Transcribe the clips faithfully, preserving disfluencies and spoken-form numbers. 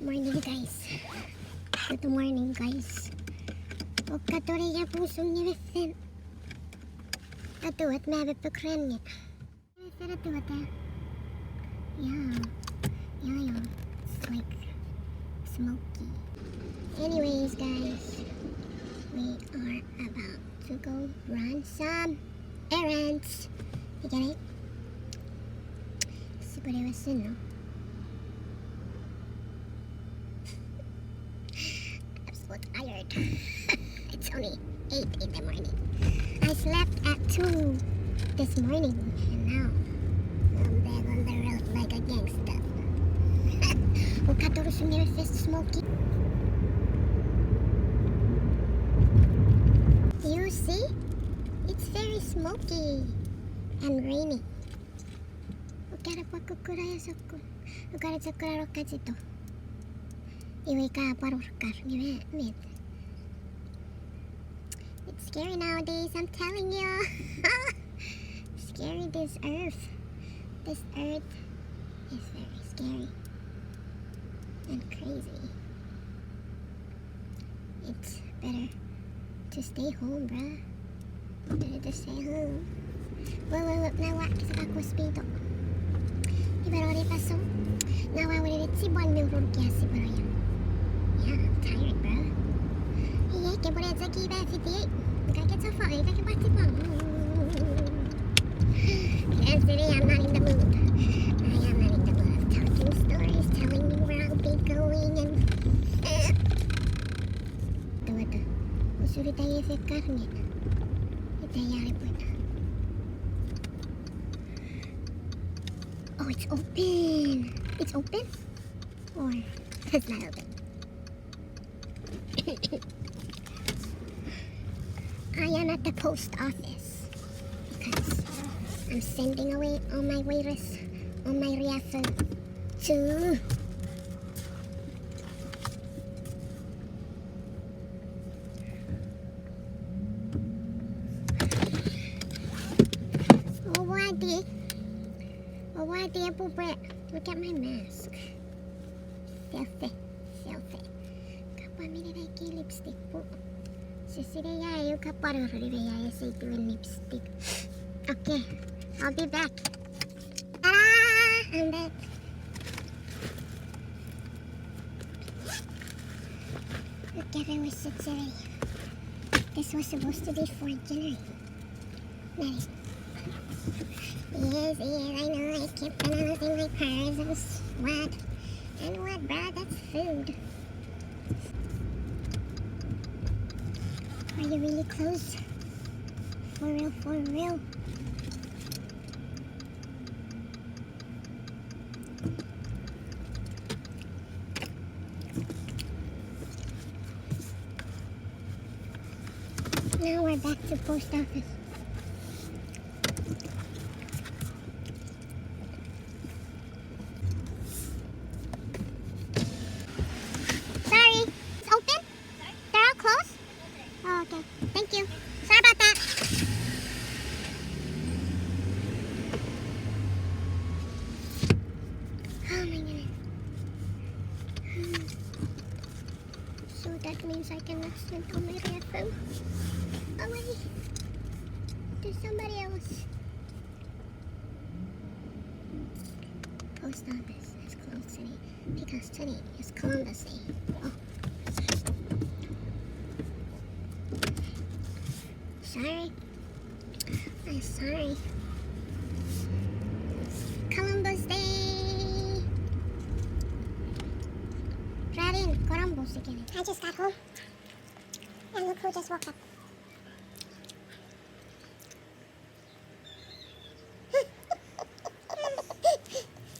Morning, guys. Good morning, guys. Okkatori a pusun nge mefen. Atuet me pepek ran nge. Mefen atuet a. Yeah. Yeah, yeah. It's like smoky. Anyways, guys, we are about to go run some errands. You get it? Sipwene wesen no. I'm so tired. It's only eight in the morning. I slept at two this morning, and now I'm back on the road like a gangster. Okkatori usun nge mefen smoky. You see? It's very smoky and rainy. Okkatori pwe kukkuna ia sokkun. Okkatori sokkun a rokkachito. Iwe ka pwan orkar nge me, met. It's scary nowadays, I'm telling you. Scary, this earth. This earth is very scary and crazy. It's better to stay home, bruh. Better to stay home. Wait, wait, wait, now what? Kese ka kuspito. Iwe roni paso. Now I wanted to see one meal from gas, but I am. Yeah, I'm tired, bruh. Yeah, ke pone zaki ba fifty-eight. Ka ke so far, ka ke pati pang. Yes, today I'm not in the mood. I am not in the mood of talking stories, telling you where I'll be going and, eh. Tawata. Usuri tai efekar nge. Ita yari pwena. Oh, it's open. It's open? Or it's not open. I am at the post office because I'm sending away all my wares, all my riaffel to Owati. Owati epwe pwe. Look at my mask. Selfie. Selfie. Kapwa mine nai ki lipstick pu. Sisine ia eu kapwa roroni me ia ese itiwen lipstick. Okay. I'll be back. Ta-da! I'm back. Look, everyone sits already. This was supposed to be for dinner. Ready? Yes, yes, I know. I keep pronouncing my prayers and s-, what? And what, bruh? That's food. Are you really close? For real, for real? Now we're back to post office. Sorry, it's open? They're all closed? Oh, okay. Thank you. Sorry about that. Oh my goodness. So that means I cannot send all my riaffel away to somebody else. Post office is closed today because today is Columbus Day. Oh. Sorry. I'm sorry. Columbus Day. Riding Columbus again. I just got home. And look who just woke up.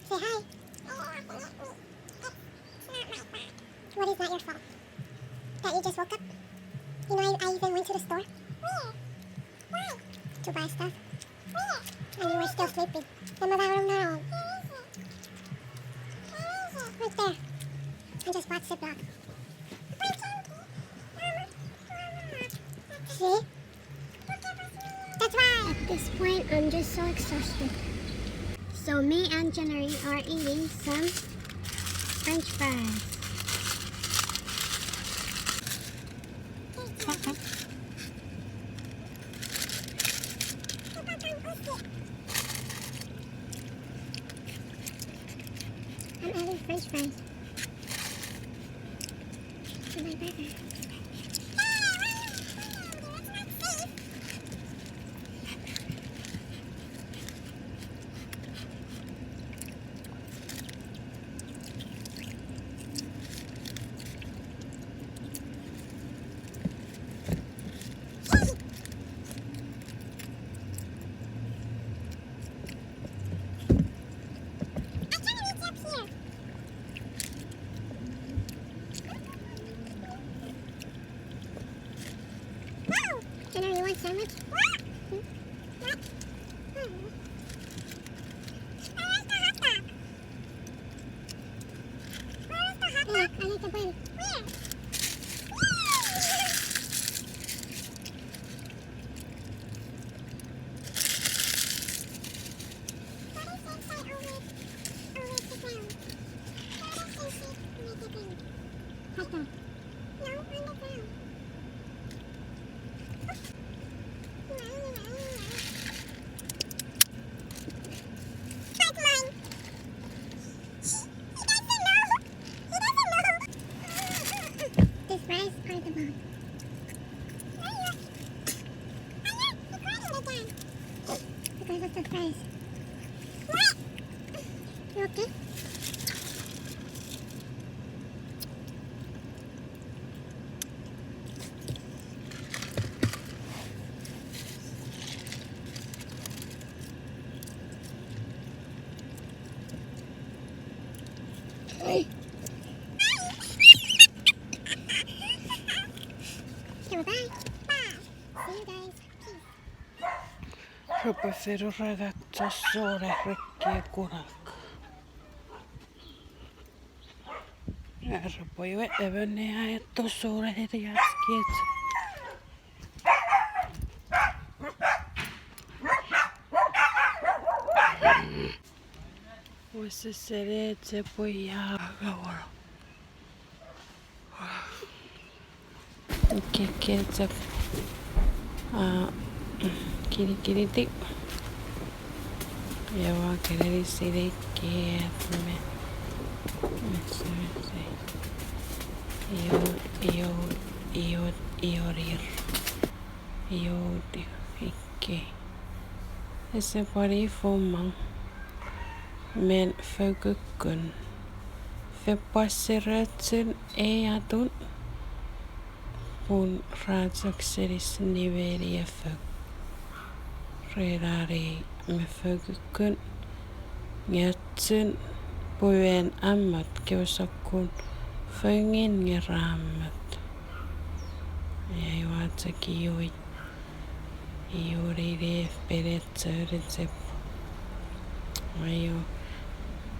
Say hi. What is not your fault? That you just woke up? You know, I, I even went to the store. Where? Why? To buy stuff. Where? And you were still sleeping. Then my dad, no. Where is it? Where is it? Right there. I just bought Ziploc. See? That's why. At this point, I'm just so exhausted. So me and Jennery are eating some French fries. French fries. Bye-bye, bye-bye. Wow! Jenna, you want sandwich? What? Hmm? What? Hmm. I want the hot dog. Where is the hot dog? Yeah, I need the bread. Where? Where? Daddy thinks I always, always sit down. Daddy thinks I make the bread. Hot dog. No, on the ground. That's mine. He, he doesn't know. He doesn't know. These rice are the bomb. Are you, are you recording again? Because of the fries. What? You okay? Okay, bye. Bye. See you guys. Peace. Repwe feno rangak, sossot, rekki kunak. Repwe iwe emon ne a eto sora eri ach kich. Wesesen epwe ia gawara. Keke chok, a, kinikiniti. Ewa, keneni sinei kat me, me se, se. Io, io, io, iorir. Io, io, ikke. Ese pwan ei fomang. Men fokukkun. Fepwa serechun ei atun. Pun ra chok senis nimeni efok. Ren are me fokukkun. Nge chun pwe wen amot kewe sokkun fengin nge ra amot. Ei ua chok ioi. Iorire pene chorechep. Aio.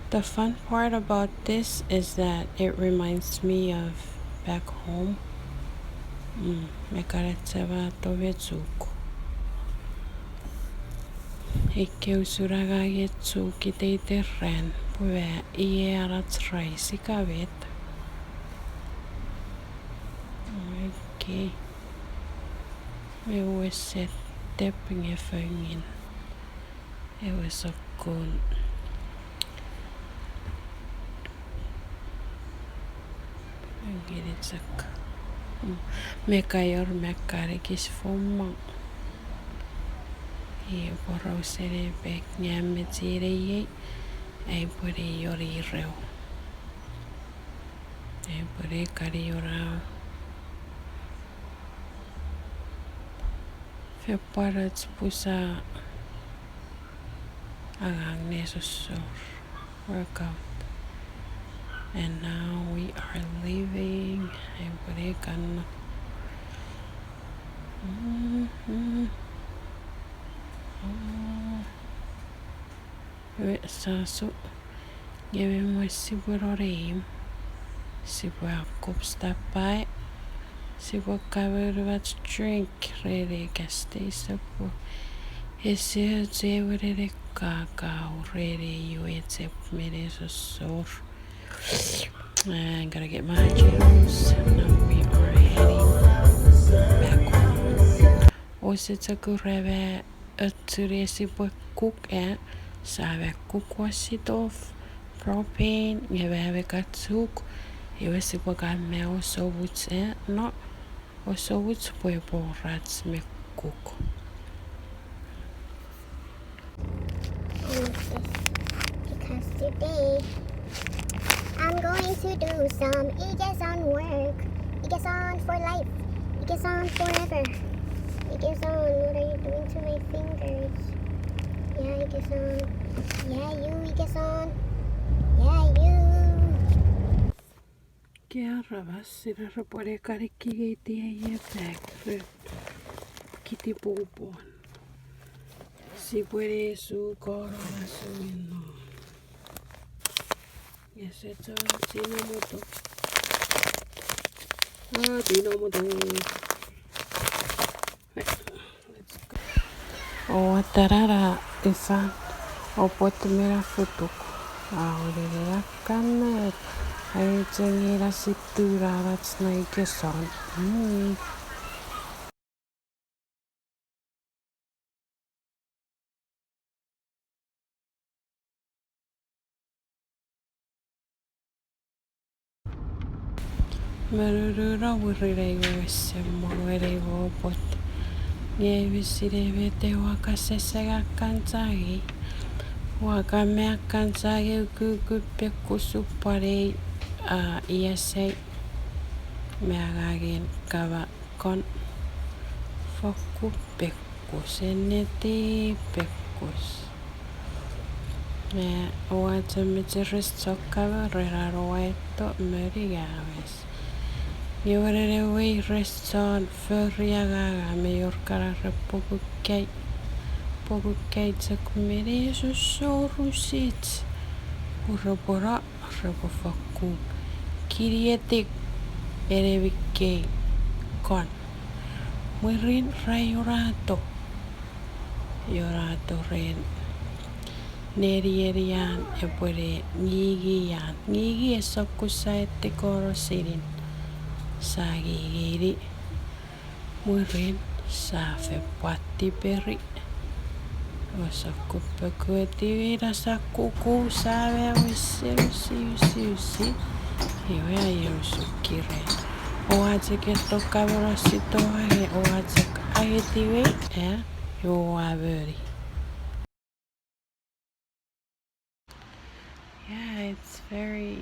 The fun part about this is that it reminds me of back home. Mm, me kan achema to me chuk. Ikke usun angangen chuk iteiten ran, pwe iei anach rice ika met. Okay. Me wesen tep nge fengin. Ewe sokkun. Ngeni chok. Me kaior me kanikis fomang. Ie porausen epek nge a mechire iei. Ai pwene ioni ireu. Ai pwene kani iorau. Fepwarach pusa angang ne sosor. Workout. And now we are leaving. Ai pwene kan. Mhm. Oh. Ewe sasu. Nge me mwen sipwe noneim. Sipwe akkup stop by. Sipwe kamo unumach drink. Reni gas station pwe. Ese och ewe nene kakau reni iwe chep mene sosor. I'm gonna get my juice. Now we are heading back home. Ose chok ureme. Ochun esi pwe kuk e, sa me kuk won sitof, propane, nge me me kachuk, iwe sipwe kan me osomuch, eh, no, osomuch pwe epwe wor ach me kuk. Because today I'm going to do some Ikeson work. Ikeson for life. Ikeson forever. Ikeson, what are you doing to my fingers? Yeah, Ikeson. Yeah, you, Ikeson. Yeah, you. Ke aramas, ina repwe ne kanikingeti ei bag ren kiti popun. Sipwe ne su kono masu minno. Ese chon chino moto. Ah, chino moto. Oua tarara isan opot mena futuk. Aurere akkanet. Ai chengina situ rarach na Ikeson. Mm. Monununo mwirin ei we wesen mongo ei we opot. Nge mi sinei met ua kasese akkan changei. Ua kan me akkan changei ukukun pekkus upwanei, a, iasai. Me angangen kama kon fokkun pekkus, ennetin pekkus. Me oua chok mecheres chok kamo ren an oua eto moni ngames. Nge wenen ewe weires chon fori angangan me ior kana re pokukai, pokukai chok meni sosorusich. Pwe repwe no, repwe fokkun kinietik enemi kei kon. Mwirin ra ionato, ionato ren nenienian epwe ne ngingian. Ngingi ese kusa eti kono sinin. Sa ngingini. Mwirin sa fen pwatiperi. Osa kupeku etiwin, asa kuku sa me wesen usiusiusi. Iwe aia usukire. Oua chok eto kamono sito ange, oua chok aetiwei, eh, iwe oua moni. Yeah, it's very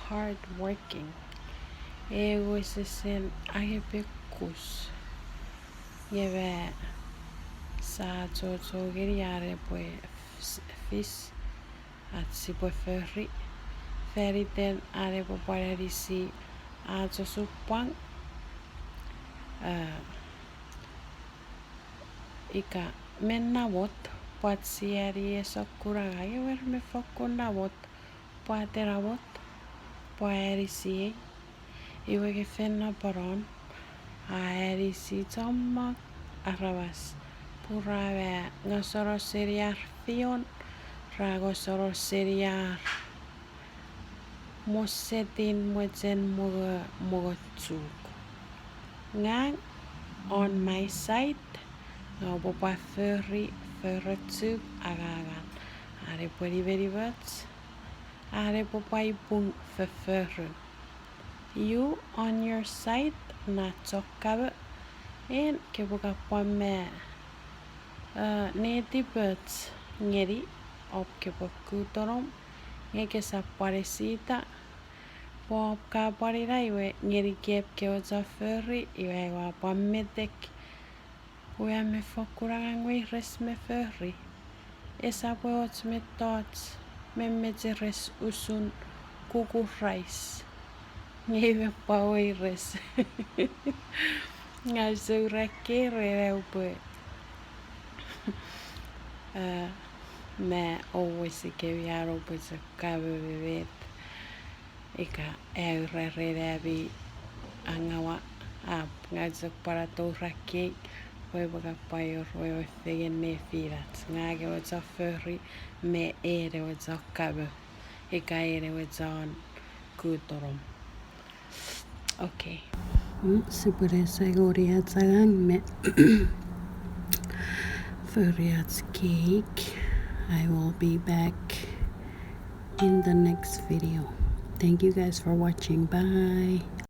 hard working. Ewe sesen angei pekkus. Nge me sa achocho ngeni are pwe fis, fis ach sipwe fori. Faniten are pwe pwan anisi ach osupwang. Ah, ika me namot, pwat sia ni ese kuna ngang ewer me fokkun namot, pwat e namot, pwa anisiei, iwe nge fen napanon, a anisi chommong aramas, pura me ngasono seni ar fion, ra ngasono seni ar mosetin mwochen mongo, mongo chuk. Ngang on my side, ngang upwe pwan fori, fori chuk angangan. Are pwe nimenimoch, are pwe pwan ipung fofforun. You on your side, na chok kamo, en kopwe kapwan me, uh, netipoch ngeni, op kopwe kutonom, nge kesap pwan esita, pwe op ka pwan ina iwe ngeni kep kewe chon fori, iwe aua pwan metek, pwe a me fokkun angang weires me fori. Esap pwe och mettoch me mecheres usun kuku rice. Nge iwe pwan weires. Ngang use ura kei ren upwe, uh, me owe sikemi an oupwe chok kamo me met. Ika aura ren ami angawa, ap, ngang chok pwan atoura kei, pwe epwe kapwan wor wewe fengen nefinach. Ngang ewe chon fori me en ewe chon kamo. Ika en ewe chon kutonom. Okay. Mm, sipwe ne sai ngeni ach angang me fori ach cake. I will be back in the next video. Thank you guys for watching. Bye.